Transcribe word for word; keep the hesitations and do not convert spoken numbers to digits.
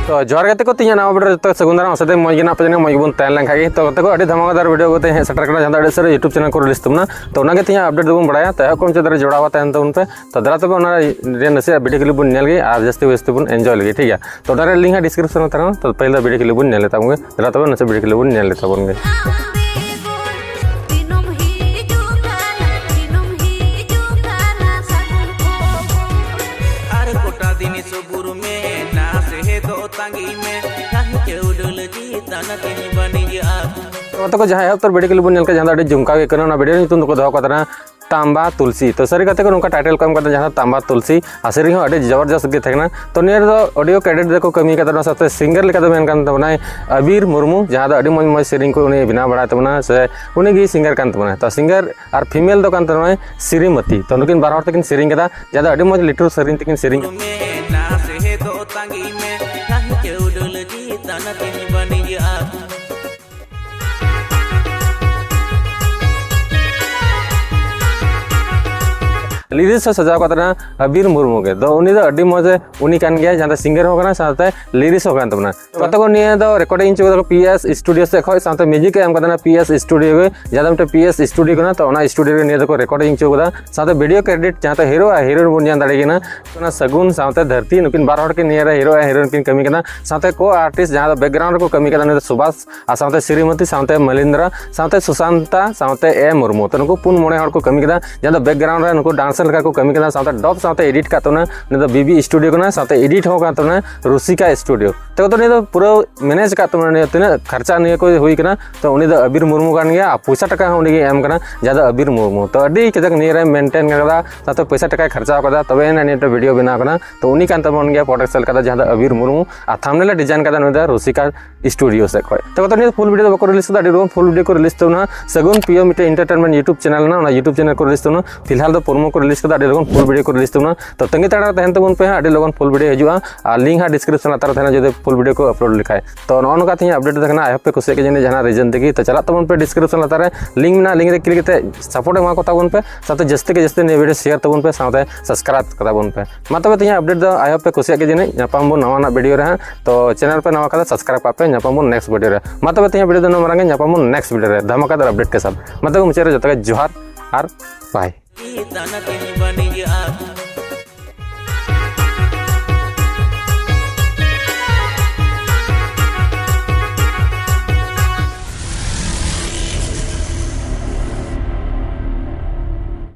ᱛᱚ ᱡᱚᱦᱟᱨ ᱜᱟᱛᱮ ᱠᱚ, ᱛᱮᱦᱮᱧᱟᱜ ᱱᱟᱣᱟ video ᱨᱮ ᱡᱚᱛᱚ ᱥᱟᱹᱜᱩᱱ ᱫᱟᱨᱟᱢ᱾ ᱟᱥᱟ ᱫᱟᱹᱧ ᱢᱚᱡᱽ ᱜᱮ ᱢᱮᱱᱟᱜ ᱯᱮ ᱡᱟᱹᱱᱤᱡ, ᱢᱚᱡᱽ ᱜᱮᱵᱚᱱ ᱛᱟᱦᱮᱸ ᱞᱮᱱ ᱠᱷᱟᱡ ᱜᱮ᱾ ᱛᱚ ᱜᱟᱛᱮ ᱠᱚ, ᱟᱹᱰᱤ ᱫᱷᱟᱢᱟᱠᱟᱫᱟᱨ video ᱠᱟᱛᱮ ᱦᱮᱡ ᱥᱮᱴᱮᱨ ᱠᱟᱱᱟ, ᱡᱟᱦᱟᱸ ᱫᱚ ᱟᱹᱰᱤ ᱥᱟᱹᱨᱤ YouTube channel ᱠᱚᱨᱮ list ᱛᱟᱵᱚᱱᱟ᱾ ᱛᱚ ᱚᱱᱟᱜᱮ ᱛᱮᱦᱮᱧᱟᱜ update ᱫᱚᱵᱚᱱ ᱵᱟᱲᱟᱭᱟ᱾ ᱛᱚ ᱮᱦᱚᱵ ᱠᱚ ᱢᱩᱪᱟᱹᱫ ᱫᱷᱟᱹᱨᱤᱡ ᱡᱚᱲᱟᱣ ᱛᱟᱦᱮᱱ ᱛᱟᱵᱚᱱ ᱯᱮ᱾ ᱛᱚ ᱫᱮᱞᱟ ᱛᱚᱵᱮ ᱚᱱᱟ ᱨᱮᱭᱟᱜ ᱱᱟᱥᱮᱭᱟᱜ video clip ᱵᱚᱱ ᱧᱮᱞ ᱜᱮ ᱟᱨ ᱡᱟᱹᱥᱛᱤ ᱡᱟᱹᱥᱛᱤ ᱵᱚᱱ enjoy ᱞᱮᱜᱮ, ᱴᱷᱤᱠ ᱜᱮᱭᱟ? ᱛᱚ ᱚᱱᱟ ᱨᱮᱭᱟᱜ link ᱦᱟᱸᱜ description ᱨᱮ ᱛᱟᱦᱮᱱᱟ᱾ ᱛᱚ ᱯᱟᱹᱦᱤᱞ ᱫᱚ video clip ᱵᱚᱱ ᱧᱮᱞ ᱞᱮ ᱛᱟᱵᱚᱱ ᱜᱮ, ᱫᱮᱞᱟ ᱛᱚᱵᱮ ᱱᱟᱥᱮ video clip ᱵᱚᱱ ᱧᱮᱞ ᱞᱮ ᱛᱟᱵᱚᱱ ᱜᱮ᱾ ᱟᱨ ᱜᱚᱴᱟ ᱫᱤᱱ ᱥᱩᱵᱩᱨ ᱢᱮ, ᱱᱟᱥᱮ ᱫᱚ ᱛᱟᱸᱜᱤ ᱢᱮ, ᱛᱟᱦᱮᱸ ᱪᱮ ᱩᱰᱟᱹᱞ ᱡᱤ ᱛᱟᱱᱟ ᱛᱤᱧ ᱵᱟᱹᱱᱤᱡ ᱟᱹᱜᱩ᱾ ᱛᱚ ᱜᱟᱛᱮ ᱠᱚ, ᱡᱟᱦᱟᱸ ᱮᱦᱚᱵ ᱩᱛᱟᱹᱨ video clip ᱵᱚᱱ ᱧᱮᱞ ᱠᱮᱫ, ᱡᱟᱦᱟᱸ ᱫᱚ ᱟᱹᱰᱤ ᱡᱚᱢᱠᱟᱣ ᱜᱮ ᱠᱟᱱᱟ, ᱚᱱᱟ video ᱧᱩᱛᱩᱢ ᱫᱚᱠᱚ ᱫᱚᱦᱚ ᱠᱟᱫᱟ ᱛᱟᱢᱵᱟ ᱛᱩᱞᱥᱤ᱾ ᱛᱚ ᱥᱟᱹᱨᱤ ᱠᱟᱛᱮ ᱠᱚ ᱱᱚᱝᱠᱟ title ᱠᱚ ᱮᱢ ᱠᱟᱫᱟ, ᱡᱟᱦᱟᱸ ᱫᱚ ᱛᱟᱢᱵᱟ ᱛᱩᱞᱥᱤ, ᱟᱨ ᱥᱮᱨᱮᱧ ᱦᱚᱸ ᱟᱹᱰᱤ ᱡᱚᱵᱚᱨᱡᱚᱥᱛ ᱜᱮ ᱛᱟᱦᱮᱸ ᱠᱟᱱᱟ᱾ ᱛᱚ ᱱᱤᱭᱟᱹ ᱨᱮᱫᱚ audio credit ᱫᱚᱠᱚ ᱠᱟᱹᱢᱤ ᱠᱟᱫᱟ, ᱚᱱᱟ ᱥᱟᱶᱛᱮ singer ᱞᱮᱠᱟ ᱫᱚ ᱢᱮᱱ ᱠᱟᱱ ᱛᱟᱵᱚᱱᱟᱭ ᱟᱵᱤᱨ ᱢᱩᱨᱢᱩ, ᱡᱟᱦᱟᱸ ᱫᱚ ᱟᱹᱰᱤ ᱢᱚᱡᱽ ᱢᱚᱡᱽ ᱥᱮᱨᱮᱧ ᱠᱚ ᱩᱱᱤ ᱵᱮᱱᱟᱣ ᱵᱟᱲᱟᱭ ᱛᱟᱵᱚᱱᱟ, ᱥᱮ ᱩᱱᱤ ᱜᱮ singer ᱠᱟᱱ ᱛᱟᱵᱚᱱᱟᱭ᱾ ᱛᱚ singer ᱟᱨ female ᱫᱚ ᱠᱟᱱ ᱛᱟᱵᱚᱱᱟᱭ ᱥᱨᱤᱢᱚᱛᱤ᱾ ᱛᱚ ᱱᱩᱠᱤᱱ ᱵᱟᱨ ᱦᱚᱲ ᱛᱮᱠᱤᱱ ᱥᱮᱨᱮᱧ ᱠᱟᱫᱟ, ᱡᱟᱦᱟᱸ ᱫᱚ ᱟᱹᱰᱤ ᱢᱚᱡᱽ ᱞᱤᱴᱷᱩᱨ ᱥᱮᱨᱮᱧ ᱛᱮᱠᱤᱱ ᱥᱮᱨᱮᱧ ᱠᱟᱫᱟ᱾ ᱢᱮ, ᱱᱟᱥᱮ ᱫᱚ ᱛᱟᱸᱜᱤ ᱢᱮ, ᱛᱟᱦᱮᱸ ᱪᱮ ᱩᱰᱟᱹᱞ ᱡᱤ ᱛᱟᱱᱟ ᱛᱤᱧ ᱵᱟᱹᱱᱤᱡ ᱟᱹᱜᱩ᱾ Lyrics ᱦᱚᱸ ᱥᱟᱡᱟᱣ ᱠᱟᱫ ᱛᱟᱦᱮᱱᱟ ᱟᱵᱤᱨ ᱢᱩᱨᱢᱩ ᱜᱮ᱾ ᱫᱚ ᱩᱱᱤ ᱫᱚ ᱟᱹᱰᱤ ᱢᱚᱡᱽ ᱮ, ᱩᱱᱤ ᱠᱟᱱ ᱜᱮᱭᱟ, ᱡᱟᱦᱟᱸ ᱫᱚ singer ᱦᱚᱸ ᱠᱟᱱᱟ, ᱥᱟᱶᱛᱮ lyrics ᱦᱚᱸ ᱠᱟᱱ ᱛᱟᱵᱚᱱᱟ᱾ ᱛᱚ ᱜᱟᱛᱮ ᱠᱚ, ᱱᱤᱭᱟᱹ ᱫᱚ recording ᱦᱚᱪᱚ ᱠᱟᱫᱟ ᱠᱚ P S Studio ᱥᱮᱫ ᱠᱷᱚᱡ, ᱥᱟᱶᱛᱮ music ᱮ ᱮᱢ ᱠᱟᱫᱟ P S Studio ᱜᱮ, ᱡᱟᱦᱟᱸ ᱫᱚ ᱢᱤᱫᱴᱮᱱ P S Studio ᱠᱟᱱᱟ᱾ ᱛᱚ ᱚᱱᱟ studio ᱨᱮ ᱱᱤᱭᱟᱹ ᱫᱚᱠᱚ recording ᱦᱚᱪᱚ ᱠᱟᱫᱟ, ᱥᱟᱶᱛᱮ video credit ᱡᱟᱦᱟᱸ ᱫᱚ hero ᱟᱨ heroine ᱵᱚᱱ ᱧᱮᱞ ᱫᱟᱲᱮᱭᱟᱜ ᱠᱟᱱᱟ, ᱚᱱᱟ ᱥᱟᱹᱜᱩᱱ ᱥᱟᱶᱛᱮ ᱫᱷᱟᱹᱨᱛᱤ, ᱱᱩᱠᱤᱱ ᱵᱟᱨ ᱦᱚᱲ ᱠᱤᱱ ᱱᱤᱭᱟᱹ ᱨᱮ hero ᱟᱨ heroine ᱠᱤᱱ ᱠᱟᱹᱢᱤ ᱠᱟᱱᱟ, ᱥᱟᱶᱛᱮ co-artist ᱡᱟᱦᱟᱸ ᱫᱚ background ᱨᱮᱠᱚ ᱠᱟᱹᱢᱤ ᱠᱟᱱᱟ, ᱩᱱᱤ ᱫᱚ ᱥᱩᱵᱷᱟᱥ ᱟᱨ ᱥᱟᱶᱛᱮ ᱥᱨᱤᱢᱚᱛᱤ, ᱥᱟᱶᱛᱮ ᱢᱚᱞᱤᱱᱫᱨᱟ, ᱥᱟᱶᱛᱮ ᱥᱩᱥᱟᱱᱛᱟ, ᱥᱟᱶᱛᱮ ᱮ ᱢᱩᱨᱢᱩ᱾ ᱛᱚ ᱱᱩᱠᱩ ᱯᱩᱱ ᱢᱚᱬᱮ ᱦᱚᱲ ᱠᱚ ᱠᱟᱹᱢᱤ ᱠᱮᱫᱟ, ᱡᱟᱦᱟᱸ ᱫᱚ background ᱨᱮ ᱱᱩᱠᱩ dancer ᱞᱮᱠᱟ ᱠᱚ ᱠᱟᱹᱢᱤ ᱠᱮᱫᱟ, ᱥᱟᱶᱛᱮ dub ᱥᱟᱶᱛᱮ edit ᱠᱟᱜ ᱛᱟᱵᱚᱱᱟ, ᱩᱱᱤ ᱫᱚ B B Studio ᱠᱟᱱᱟ, ᱥᱟᱶᱛᱮ edit ᱦᱚᱸ ᱠᱟᱱ ᱛᱟᱵᱚᱱᱟ ᱨᱩᱥᱤᱠᱟ Studio᱾ ᱛᱚ ᱱᱤᱭᱟᱹ ᱫᱚ ᱯᱩᱨᱟᱹ manage ᱠᱟᱜ ᱛᱟᱵᱚᱱᱟ, ᱱᱤᱭᱟᱹ ᱛᱤᱱᱟᱹᱜ ᱠᱷᱚᱨᱪᱟ ᱱᱤᱭᱟᱹ ᱠᱚ ᱦᱩᱭ ᱠᱟᱱᱟ, ᱛᱚ ᱩᱱᱤ ᱫᱚ ᱟᱵᱤᱨ ᱢᱩᱨᱢᱩ ᱠᱟᱱ ᱜᱮᱭᱟ, ᱟᱨ ᱯᱚᱭᱥᱟ ᱴᱟᱠᱟ ᱦᱚᱸ ᱩᱱᱤ ᱜᱮ ᱮᱢ ᱠᱟᱱᱟ, ᱡᱟᱦᱟᱸ ᱫᱚ ᱟᱵᱤᱨ ᱢᱩᱨᱢᱩ᱾ ᱛᱚ ᱟᱹᱰᱤ ᱠᱟᱡᱟᱠ ᱱᱤᱭᱟᱹ ᱨᱮ maintain ᱠᱟᱫᱟ, ᱥᱟᱶᱛᱮ ᱯᱚᱭᱥᱟ ᱴᱟᱠᱟᱭ ᱠᱷᱚᱨᱪᱟ ᱠᱟᱫᱟ, ᱛᱚᱵᱮ ᱮᱱᱟ ᱱᱤᱭᱟᱹ video ᱵᱮᱱᱟᱣ ᱠᱟᱱᱟ᱾ ᱛᱚ ᱩᱱᱤ ᱠᱟᱱ ᱛᱟᱵᱚᱱ ᱜᱮᱭᱟ producer ᱞᱮᱠᱟ ᱫᱚ, ᱡᱟᱦᱟᱸ ᱫᱚ ᱟᱵᱤᱨ ᱢᱩᱨᱢᱩ, ᱟᱨ thumbnail ᱮ design ᱠᱟᱫᱟ ᱱᱩᱭ ᱫᱚ ᱨᱩᱥᱤᱠᱟ Studio ᱥᱮᱫ ᱠᱷᱚᱡ᱾ ᱛᱚ ᱜᱟᱛᱮ, ᱱᱤᱭᱟᱹ full video ᱫᱚ ᱵᱟᱠᱚ release ᱠᱟᱫᱟ, ᱟᱹᱰᱤ ᱨᱚᱠᱚᱢ full video ᱠᱚ release ᱛᱟᱵᱚᱱᱟ᱾ ᱥᱟᱹᱜᱩᱱ ᱯᱤᱭᱳ ᱢᱤᱫᱴᱮᱱ entertainment YouTube channel ᱢᱮᱱᱟᱜᱼᱟ, ᱚᱱᱟ YouTube channel ᱠᱚ release ᱛᱟᱵᱚᱱᱟ᱾ ᱯᱷᱤᱞᱦᱟᱞ ᱫᱚ promo ᱠᱚ release ᱠᱟᱫᱟ, ᱟᱹᱰᱤ ᱨᱚᱠᱚᱢ full video ᱠᱚ release ᱛᱟᱵᱚᱱᱟ᱾ ᱛᱚ ᱛᱟᱺᱜᱤ ᱛᱟᱲᱟᱜ ᱨᱮ ᱛᱟᱦᱮᱱ ᱛᱟᱵᱚᱱ ᱯᱮ ᱦᱟᱸᱜ, ᱟᱹᱰᱤ ᱞᱚᱜᱚᱱ full video ᱦᱤᱡᱩᱜᱼᱟ᱾ ᱟᱨ link ᱦᱟᱸᱜ description ᱞᱟᱛᱟᱨ ᱨᱮ ᱛᱟᱦᱮᱱᱟ, ᱡᱩᱫᱤ full video ᱠᱚ upload ᱞᱮᱠᱷᱟᱡ᱾ ᱛᱚ ᱱᱚᱜᱼᱚ ᱱᱚᱝᱠᱟ ᱛᱮᱦᱮᱧᱟᱜ update ᱫᱚ ᱛᱟᱦᱮᱸ ᱠᱟᱱᱟ᱾ I hope ᱯᱮ ᱠᱩᱥᱤᱭᱟᱜ ᱜᱮᱭᱟ ᱡᱟᱹᱱᱤᱡ ᱡᱟᱦᱟᱱᱟᱜ reason ᱛᱮᱜᱮ᱾ ᱛᱚ ᱪᱟᱞᱟᱜ ᱛᱟᱵᱚᱱ ᱯᱮ description ᱞᱟᱛᱟᱨ ᱨᱮ link ᱢᱮᱱᱟᱜᱼᱟ, link ᱨᱮ click ᱠᱟᱛᱮ support ᱮᱢᱟ ᱠᱚ ᱛᱟᱵᱚᱱ ᱯᱮ, ᱥᱟᱶᱛᱮ ᱡᱟᱹᱥᱛᱤ ᱠᱮ ᱡᱟᱹᱥᱛᱤ ᱱᱤᱭᱟᱹ video share ᱛᱟᱵᱚᱱ ᱯᱮ, ᱥᱟᱶᱛᱮ subscribe ᱠᱟᱛᱟ ᱵᱚᱱ ᱯᱮ᱾ ᱢᱟ ᱛᱚᱵᱮ ᱛᱮᱦᱮᱧᱟᱜ update ᱫᱚ I hope ᱯᱮ ᱠᱩᱥᱤᱭᱟᱜ ᱜᱮᱭᱟ ᱡᱟᱹᱱᱤᱡ᱾ ᱧᱟᱯᱟᱢ ᱵᱚᱱ ᱱᱟᱣᱟᱱᱟᱜ video ᱨᱮ ᱦᱟᱸᱜ᱾ ᱛᱚ channel ᱯᱮ ᱱᱟᱣᱟ ᱠᱷᱟᱱ ᱫᱚ subscribe ᱠᱟᱜ ᱯᱮ᱾ ᱧᱟᱯᱟᱢ ᱵᱚᱱ next video ᱨᱮ᱾ ᱢᱟ ᱛᱚᱵᱮ ᱛᱮᱦᱮᱧᱟᱜ video ᱫᱚ ᱱᱚᱣᱟ ᱢᱟᱨᱟᱝ ᱜᱮ᱾ ᱧᱟᱯᱟᱢ ᱵᱚᱱ next video ᱨᱮ ᱫᱷᱟᱢᱟᱠᱟᱫᱟᱨ update ᱠᱮ ᱥᱟᱛᱷ᱾ ᱢᱟ ᱛᱚᱵᱮ ᱢᱩᱪᱟᱹᱫ ᱨᱮ ᱡᱚᱛᱚ ᱜᱮ ᱡᱚᱦᱟᱨ ᱟᱨ bye᱾